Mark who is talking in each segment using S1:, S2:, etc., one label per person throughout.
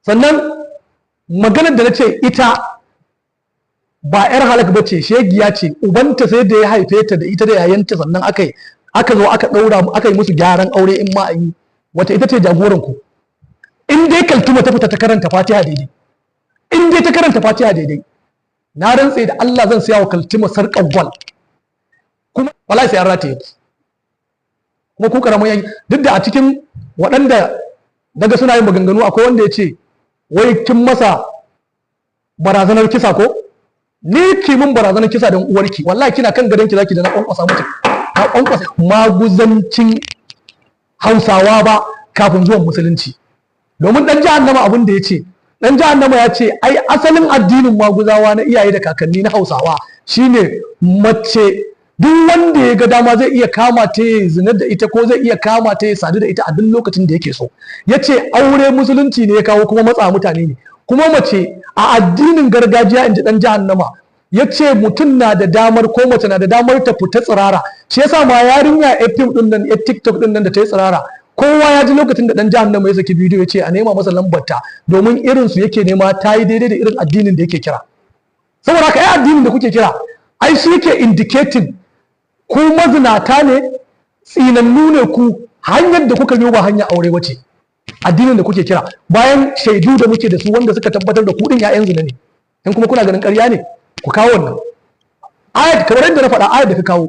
S1: Sannan maganar da na ce ita ba 'yar halak ba ce, shegiya ce, ubanta sai da ya haife ta da ita da yayanta, sannan aka yi, aka zo aka ɗaura, aka yi musu gyaran aure in ma an yi wata, ita ce jagoran ku. In dai Kaltuma ta fita ta karanta Fatiha daidai, in dai ta karanta Fatiha daidai, na rantse da Allah zan siya wa Kaltuma sarƙar gwal, kuma wallahi sai an rataye ku. Kuma ku karamin yanki, duk da a cikin waɗanda daga suna yin maganganu akwai wanda ya ce wai kin masa barazanar kisa. Ko ni ki mun barazanar kisa don uwarki, wallahi kina kan gadon ki zaki da na kwankwasa mata, na kwankwasa. Maguzancin Hausawa ba kafin zuwan Musulunci, domin dan Jahannama abin da ya ce, dan Jahannama ya ce ai asalin addinin maguzawa na iyaye da kakanni na Hausawa shine mace duk wanda ya ga dama zai iya kama ta ya zina da ita, ko zai iya kama ta ya sadu da ita a duk lokacin da yake so. Ya ce aure Musulunci ne ya kawo, kuma matsa mutane ne. Kuma mace a addinin gargajiya, in ji dan Jahannama, ya ce mutum na da damar, ko mace na da damar ta fita tsirara. Shi yasa ma yarinya a fim din nan, a TikTok din nan da ta yi tsirara, kowa ya ji lokacin da dan Jahannama ya saki bidiyo ya ce a nema masa lambarta, domin irin su yake nema, ta yi daidai da irin addinin da yake kira. Saboda haka ai addinin da kuke kira, ai shi yake indicating ku mazinata ne, tsinannu ne ku. Hanyar da kuka biyo ba hanyar aure bace, addinin da kuke kira, bayan shaidu da muke da su wanda suka tabbatar da ku din 'ya'yan zina ne. In kuma kuna ganin ƙarya ne, ku kawo wannan ayat. Kamar yadda na faɗa, ayat da ka kawo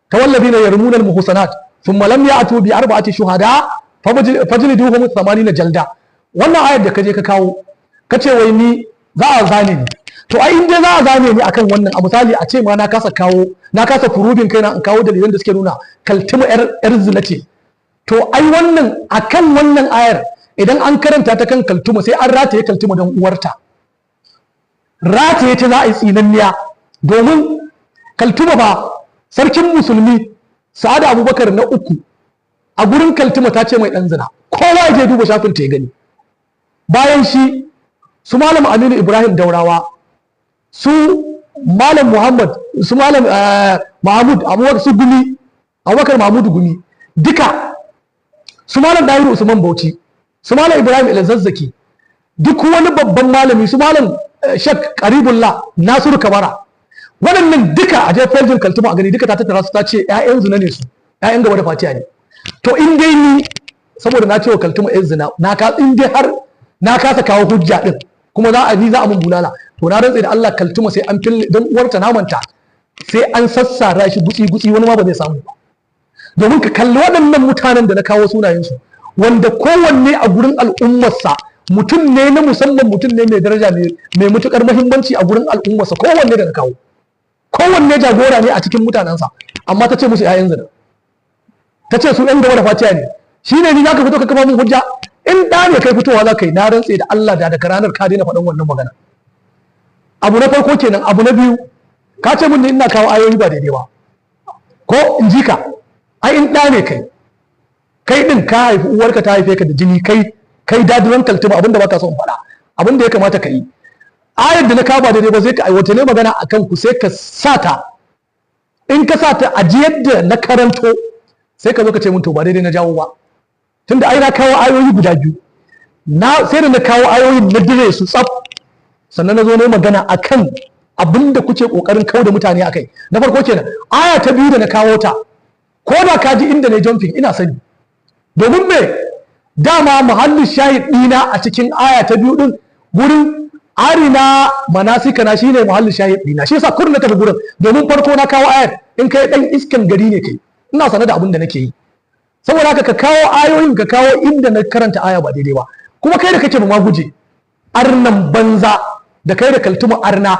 S1: ta والذين يرمون المحصنات ثم لم يأتوا بأربعة شهداء فاجلدوهم 80 جلدة, wannan ayat da ka je ka kawo, ka ce wai ni za a zane ni. To ai in dai za a zane ni akan wannan, a misali a ce ma na kasa kawo, na kasa proving kaina in kawo dalilan da suke nuna Kaltuma yar zina ce, to ai wannan, akan wannan ayar, idan an karanta ta kan Kaltuma, sai an rataye Kaltuma don uwarta. Rataye ta za a yi, tsinanniya. Domin Kaltuma ba Sarkin Musulmi Sa'adu Abubakar na uku, a gurin Kaltuma ta ce mai dan zina. Kowa ya je duba shafin ta ya gani. Bayan shi, su Malam Aminu Ibrahim Daurawa, su Malam Muhammad, su Malam Mahmud Abubakar, su Gumi, Abubakar Mahmud Gumi, duka su Malam Dahiru Usman Bauchi, su Malam Ibrahim El-Zakzaky, duk wani babban malami, su Malam Shek Karibullah Nasiru Kabara, waɗannan duka a je page ɗin Kaltuma a gani, duka ta tattara su ta ce 'ya'yan zina ne su, 'ya'yan gaba da Fatiha ne. To in dai ni saboda na ce wa Kaltuma 'yan zina, na ka in dai har na kasa kawo hujja din, kuma za a ni za a mun bulala, to na rantse da Allah Kaltuma sai an fille don uwarta namanta, sai an sassara shi gutsi gutsi, wani ma ba zai samu ba. Domin ka kalli waɗannan mutanen da na kawo sunayensu, wanda kowanne a gurin al'ummarsa mutum ne na musamman, mutum ne mai daraja, mai matukar muhimmanci a gurin al'ummarsa, kowanne da na kawo, kowanne jagora ne a cikin mutanensa, amma ta ce musu 'ya'yan zina, ta ce su 'yan gaba da Fatiha ne. Shine ni zaka fito ka kafa mun hujja? In da ne kai fitowa za ka yi, na rantse da Allah da daga ranar ka daina faɗin wannan magana. Abu na farko kenan. Abu na biyu, ka ce mun ni ina kawo ayoyi ba daidai ba, ko in ji ka. Ai in ɗa ne kai, kai din ka haifi uwarka, ta haife ka da jini, kai kai dadiran Kaltuma, abinda baka son faɗa, abinda ya kamata ka yi, ayar da na kawo ba daidai ba, sai ka aiwata ne magana akan ku, sai ka sa ta. In ka sa ta a ji yadda na karanto, sai ka zo ka ce mun to ba daidai na jawo ba, tunda ai na kawo ayoyi guda biyu, na sai da na kawo ayoyin na dire su tsaf, sannan na zo na yi magana akan abin da kuke kokarin kau da mutane akai. Na farko kenan. Aya ta biyu da na kawo ta, ko da ka ji inda na jumping, ina sani, domin me? Dama muhallin shahid ɗina a cikin aya ta biyu din, gurin أرنا مناسكنا, shine muhallin shahid ɗina. Shi yasa kurin na tafi gurin, domin farko na kawo ayar. In kai dan iskan gari ne kai, ina sane da abin da nake yi. Saboda haka ka kawo ayoyin, ka kawo inda na karanta aya ba daidai ba. Kuma kai da kake ba ma guje arnan banza, da kai da Kaltuma arna,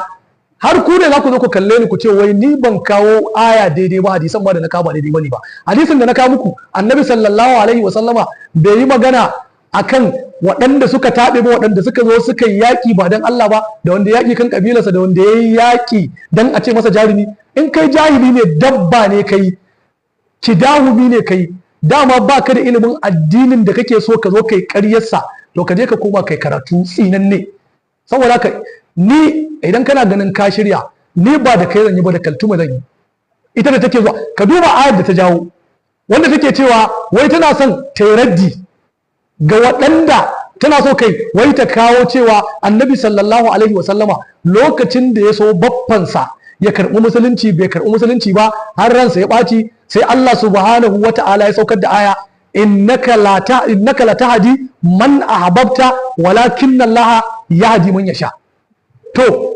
S1: har ku ne za ku zo ku kalle ni ku ce wai ni ban kawo aya daidai ba, hadisan ma da na kawo ba daidai bane ba. Hadisin da na kawo muku, Annabi sallallahu alaihi wa sallama bai yi magana akan waɗanda suka taɓe ba, waɗanda suka zo suka yi yaƙi ba don Allah ba, da wanda yaƙi kan ƙabilarsa, da wanda ya yi yaƙi don a ce masa jarumi. In kai jahili ne, dabba ne kai, kidahumi ne kai, dama ba ka da ilimin addinin da kake so ka zo kai ƙaryarsa, to ka je ka koma kai karatu, tsinanne. Saboda haka ni idan kana ganin ka shirya, ni ba da kai zan yi ba, da Kaltuma zan yi. Ita da take zuwa, ka duba ayar da ta jawo, wanda take cewa wai tana son ta yi raddi ga waɗanda Tana so kai wai ta kawo cewa Annabi sallallahu alaihi wasallama lokacin da ya so baffansa ya karɓi musulunci, bai karɓi musulunci ba, har ransa ya ɓaci, sai Allah subhanahu wa ta'ala ya saukar da aya, innaka la tahdi man ahbabta walakinna Allah yahdi man yasha. To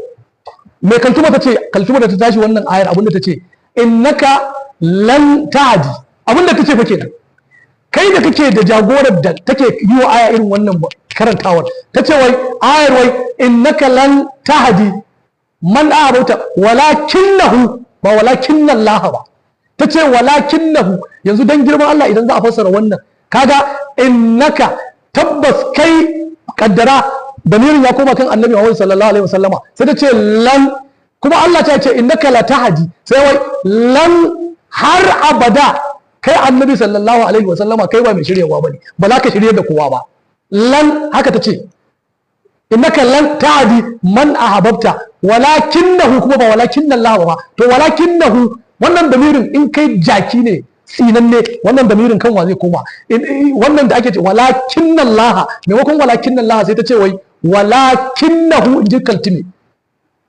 S1: me Kaltuma ta ce? Kaltuma da ta tashi wannan ayar, abinda ta ce, innaka lan tahdi. Abinda ta ce fa kenan. Kai da kake da jagorar da take yi wa aya irin wannan karantawar, ta ce wai ayar wai innaka lan tahdi man ahbabta walakinnahu, ba walakinna Allah ba, ta ce walakinnahu. Yanzu dan girman Allah, idan za a fassara wannan, kaga innaka, tabbas kai, kaddara damirin ya koma kan Annabi Muhammad sallallahu alaihi wasallama, sai ta ce lan, kuma Allah ta ce innaka la tahdi, sai wai lan, har abada kai Annabi sallallahu alaihi wasallama kai ba mai shiryawa bane, ba za ka shirye da kowa ba. Lan, haka ta ce, innaka lan tahdi man ahbabta walakinnahu, kuma ba walakinna Allah ba. To walakinnahu, wannan damirin, in kai jaki ne tsinanne, wannan damirin kan wa zai koma? Wannan da ake ce walakinna Allah, maimakon walakinna Allah sai ta ce wai walakinnahu, in ji Kaltumi.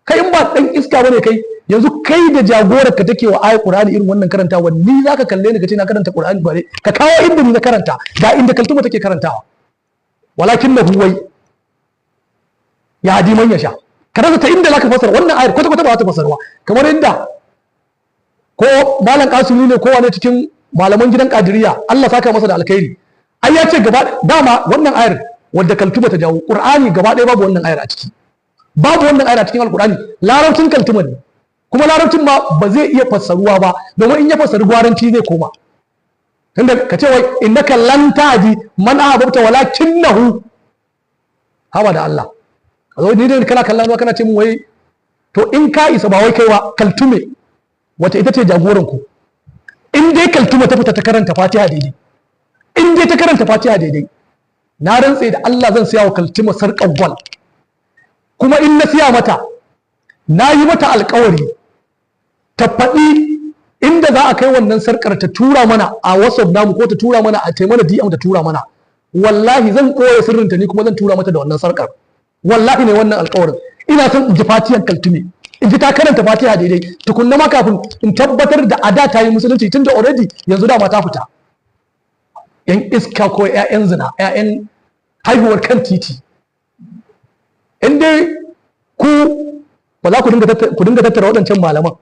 S1: Kai in ba dan iska bane kai, yanzu kai da jagorar ka take wa ayat Qur'ani irin wannan karantawa, ni zaka kalle ni ka ce na karanta Qur'ani? Bare ka kawo inda ni na karanta, ga inda Kaltuma take karantawa, walakinnahu wai ya hadi man yasha. Ka rasa ta inda zaka fasara wannan ayar, kwata kwata ba ta fasarwa. Kamar inda ko Malam Kasumi ne ko wani cikin malaman gidan Kadiriya, Allah saka masa da alkhairi, ai ya ce gaba dama wannan ayar wadda Kaltuma ta jawo, Qur'ani gaba ɗaya babu wannan ayar a ciki, babu wannan ayar a cikin Alqur'ani. Larabcin Kaltuma ne, kuma larabcin ma ba zai iya fassaruwa ba, domin in ya fassaru gwaranci zai koma. Tunda ka ce wai innaka lan tahdi man ahbabta walakinnahu, haba da Allah, ka zo ni dai kana kallon ruwa kana ce mun wai. To in ka isa, ba wai kai ba, Kaltume wata ita ce jagoran ku, in dai Kaltuma ta fita ta karanta Fatiha daidai, in dai ta karanta Fatiha daidai, na rantse da Allah zan siya wa Kaltuma sarƙar gwal. Kuma in na siya mata, na yi mata alƙawari ta faɗi inda za a kai wannan sarƙar, ta tura mana a WhatsApp namu ko ta tura mana a taimana DM, ta tura mana. Wallahi zan ɓoye sirrinta, ni kuma zan tura mata da wannan sarƙar. Wallahi ne wannan alƙawarin. Ina son in ji fatihan Kaltume, in ji ta karanta Fatiha daidai tukunna ma, kafin in tabbatar da a da ta yi musulunci, tunda already yanzu dama ta fita. Yan iska ko 'ya'yan zina, 'ya'yan haihuwar kan titi. In dai ku ba za ku dinga tattara waɗancan malaman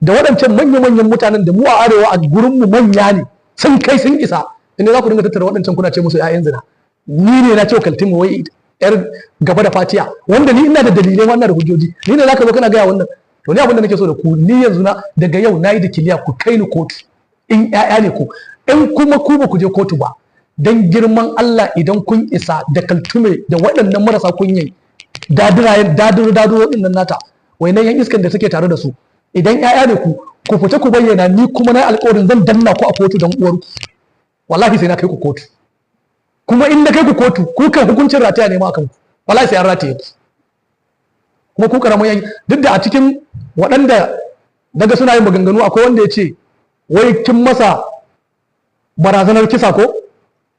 S1: da waɗancan manya-manyan mutanen da mu a arewa a gurinmu manya ne, sun kai sun isa, inda za ku dinga tattara waɗancan kuna ce musu 'ya'yan zina, ni ne na ce Kaltin wai yar gaba da Fatiha, wanda ni ina da dalilai, wannan da hujjoji, ni ne zaka zo kana gaya wannan? To ni abin da nake so da ku, ni yanzu na daga yau nayi da kiliya, ku kai ni kotu in ƴaƴa ne ku. In kuma ku ba ku je kotu ba, dan girman Allah, idan kun isa, da Kaltume da waɗannan marasa kunyai dadirayen dadiro dadiro din nan nata, wayannan yan iskan da suke tare da su, idan ƴaƴa ne ku, ku fita ku bayyana. Ni kuma na alƙawarin zan danna ku a kotu dan uwarku. Wallahi sai na kai ku kotu. Kuma in na kai ku kotu, ku kan hukuncin rataya ne ma akan ku. Wallahi sai an rataye ku. Kuma ku karamin yan, duk da a cikin waɗanda daga suna yin maganganu akwai wanda ya ce wai kin masa barazanar kisa. Ko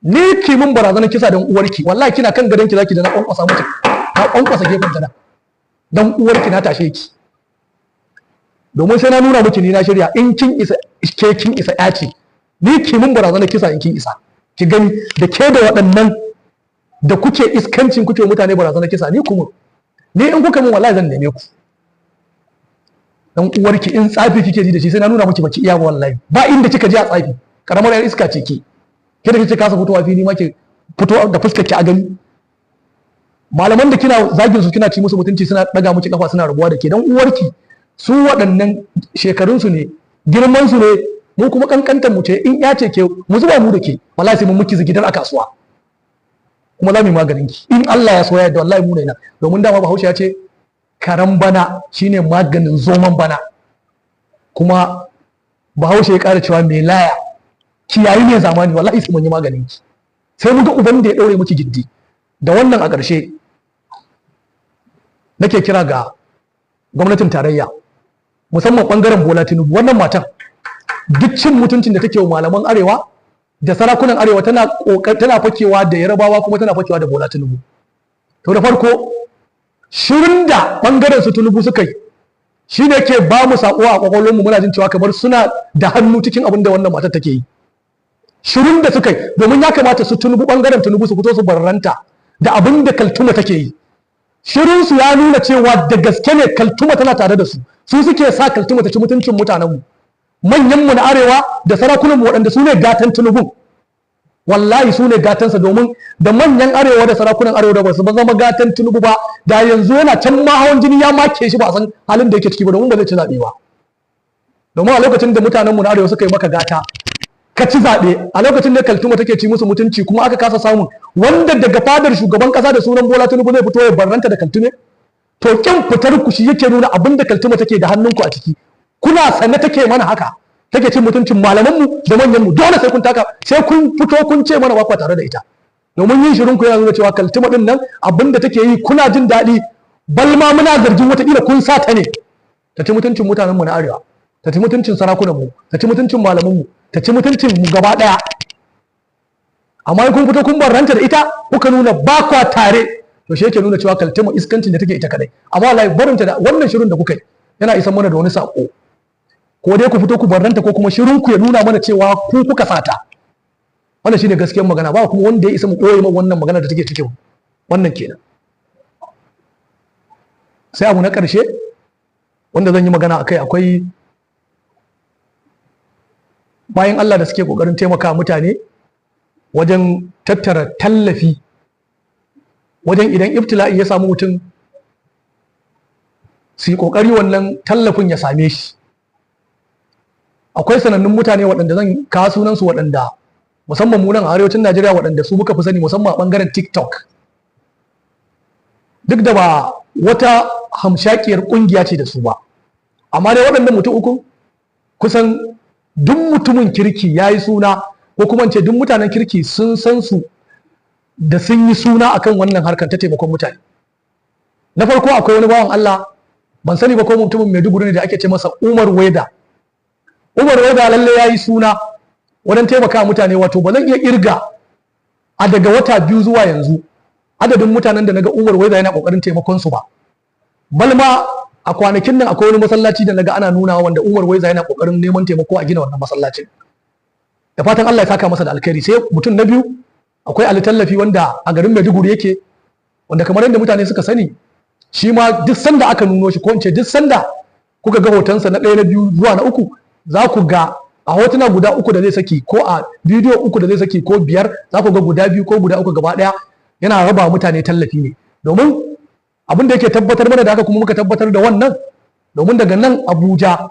S1: ni ki mun barazanar kisa dan uwarki, wallahi kina kan gadon ki zaki da na kwankwasa mata, na kwankwasa gefen ta dan uwarki, na tashe ki, domin sai na nuna miki ni na shirya. In kin isa, ke kin isa ya ce ni ki mun barazanar kisa, in kin isa ki gani, da ke da waɗannan da kuke iskancin kuke mutane barazanar kisa, ni kuma ni in kuka mun, wallahi zan neme ku dan uwarki. In tsafi kike ji da shi, sai na nuna miki baki iya ba. Wallahi ba inda kika je a tsafi, karamar yar iska ce ke. Ke da kike kasa fitowa fili ma ke fito da fuskar ki a gani, malaman da kina zagin su, kina ci musu mutunci, suna daga miki kafa, suna rabuwa da ke, dan uwarki. Su waɗannan shekarun su ne, girman su ne, mu kuma kankantar mu ce. In ya ce ke mu zuba mu da ke, wallahi sai mun miki zigidar a kasuwa, kuma za mu yi maganin ki in Allah ya so ya yarda. Wallahi mu ne nan, domin dama Bahaushe ya ce karan bana shine maganin zoman bana. Kuma Bahaushe ya ƙara cewa mai laya kiyayi ne zamani. Wallahi sai mun yi maganin ki, sai mun ga uban da ya ɗaure miki gindi. Da wannan a ƙarshe nake kira ga gwamnatin tarayya, musamman ɓangaren Bola Tinubu. Wannan matan, duk cin mutuncin da take wa malaman arewa da sarakunan arewa, tana tana fakewa da Yarabawa, kuma tana fakewa da Bola Tinubu. To, da farko, shirin da bangaren su Tinubu suka yi shi ne ke ba mu sako a kwakwalwarmu, muna jin cewa kamar suna da hannu cikin abin da wannan matar take yi. Shirin da suka yi, domin ya kamata su Tinubu, bangaren Tinubu, su fito su barranta da abin da Kaltuma take yi. Shirin su ya nuna cewa da gaske ne Kaltuma tana tare da su, su suke sa Kaltuma ta ci mutuncin mutanenmu, manyanmu na arewa da sarakunanmu, waɗanda su ne gatan Tinubu. Wallahi su ne gatansa, domin da manyan arewa da sarakunan arewa da basu zama gatan Tinubu ba, da yanzu yana can ma hawan jini ya make shi, ba a san halin da yake ciki ba, domin ba zai ci zaɓe ba. Domin a lokacin da mutanenmu na arewa suka yi maka gata ka ci zaɓe, a lokacin da Kaltuma take ci musu mutunci, kuma aka kasa samun wanda daga fadar shugaban ƙasa da sunan Bola Tinubu zai fito ya barranta da Kaltume. To, kin fitar ku shi yake nuna abin da Kaltuma take da hannunku a ciki. Kuna sanne take mana haka, take cin mutuncin malamanmu da manyanmu. Dole sai kun taka, sai kun fito kun ce mana ba ku tare da ita, domin yin shirin ku yana nuna cewa Kaltuma din nan, abin da take yi kuna jin daɗi. Balma muna zargin watakila kun sa ta ne ta ci mutuncin mutanenmu na arewa, ta ci mutuncin sarakunanmu, ta ci mutuncin malamanmu, ta ci mutuncin mu gaba ɗaya. Amma in kun fito kun barranta da ita, kuka nuna ba kwa tare, to shi yake nuna cewa Kaltuma iskancin da take ita kadai. Amma wallahi barinta da wannan shirin da kuka yi yana isa mana da wani sako. Ko dai ku fito ku barranta, ko kuma shirin ku ya nuna mana cewa ku kuka sata. Wannan shine gaskiyar magana, ba kuma wanda ya isa mu koyi ma wannan magana da take cikin wannan kenan. Sai abu na ƙarshe wanda zan yi magana akai, akwai bayan Allah da suke ƙoƙarin taimaka mutane wajen tattara tallafi, wajen idan ibtila'i ya samu mutum su yi ƙoƙari wannan tallafin ya same shi. Akwai sanannun mutane waɗanda zan kawo sunansu, waɗanda musamman mu nan a arewacin Najeriya, waɗanda su muka fi sani, musamman a ɓangaren TikTok, duk da ba wata hamshakiyar ƙungiya ce da su ba. Amma dai waɗannan mutum uku, kusan duk mutumin kirki ya yi suna, ko kuma ce duk mutanen kirki sun san su da sun yi suna akan wannan harkar ta taimakon mutane. Na farko, akwai wani bawan Allah, ban sani ba ko mutumin Maiduguri ne, da ake ce masa Umar Weda. Umar Weda lalle ya yi suna wajen taimaka mutane. Wato ba zan iya kirga a daga wata 2 zuwa yanzu adadin mutanen da naga Umar Weda yana kokarin taimakon su ba. Balma a kwanakin nan akwai wani masallaci da naga ana nuna wanda Umar Weza yana kokarin neman taimako a gina wannan masallacin. Da fatan Allah ya saka masa da alkhairi. Sai mutum na biyu, akwai Ali Tallafi, wanda a garin Maiduguri yake, wanda kamar yadda mutane suka sani, shi ma duk sanda aka nuno shi, ko in ce duk sanda kuka ga hotonsa na ɗaya, na biyu zuwa na uku, za ku ga a hotuna guda uku da zai saki, ko a bidiyo uku da zai saki, ko biyar, za ku ga guda biyu ko guda uku gaba ɗaya yana raba mutane tallafi ne. Domin abin da yake tabbatar mana da haka, kuma muka tabbatar da wannan, domin daga nan Abuja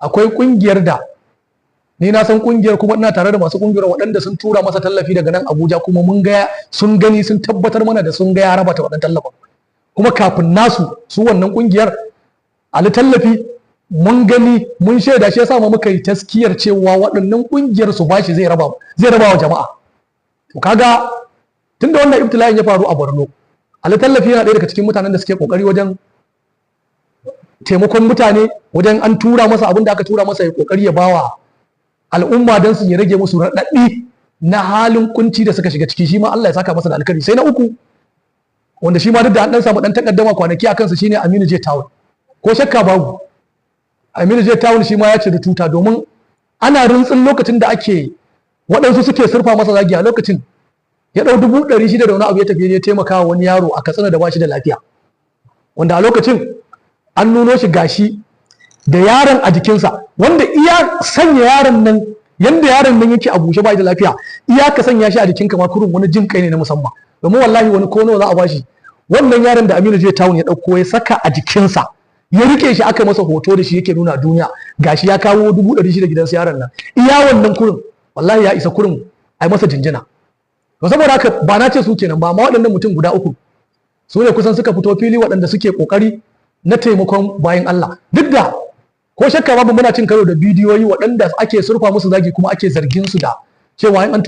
S1: akwai kungiyar da ni na san kungiyar, kuma ina tare da masu kungiyar, waɗanda sun tura masa tallafi daga nan Abuja, kuma mun ga sun gani, sun tabbatar mana da sun ga ya raba ta waɗannan tallafin. Kuma kafin nasu su wannan kungiyar, Ali Tallafi mun gani, mun shaida. Shi yasa ma muka yi taskiyar cewa waɗannan kungiyar su bashi, zai raba wa jama'a. To, kaga tunda wannan ibtila'in ya faru a Borno, Ali Tallafi yana ɗaya daga cikin mutanen da suke kokari wajen taimakon mutane, wajen an tura masa abin da aka tura masa ya kokari ya bawa al'umma don su ya rage musu raɗaɗi na halin kunci da suka shiga ciki. Shi ma Allah ya saka masa da alkhairi. Sai na uku, wanda shi ma duk da an dan samu dan takaddama kwanaki a kansa, shine Aminu J Town. Ko shakka babu, Aminu J Town shi ma ya ce da tuta, domin ana rintsin lokacin da ake waɗansu suke surfa masa zagi, a lokacin ya ɗau 600,000 da wani abu ya tafi ya taimaka wa wani yaro a Katsina da bashi da lafiya, wanda a lokacin an nuno shi gashi da yaron a jikinsa, wanda iya sanya yaron nan, yanda yaron nan yake a bushe ba da lafiya, iya ka sanya shi a jikinka ma kurun wani jin kai ne na musamman. Domin wallahi wani kono za a bashi. Wannan yaron da Aminu J Town ya ɗauko ya saka a jikinsa, ya rike shi, aka masa hoto da shi, yake nuna duniya gashi ya kawo 600,000 gidansu yaron nan, iya wannan kurin wallahi ya isa kurin a yi masa jinjina. To, saboda haka ba na ce su kenan ba, amma waɗannan mutum guda uku su ne kusan suka fito fili waɗanda suke ƙoƙari na taimakon bayan Allah. Duk da ko shakka babu muna cin karo da bidiyoyi waɗanda ake surfa musu zagi, kuma ake zargin su da cewa in an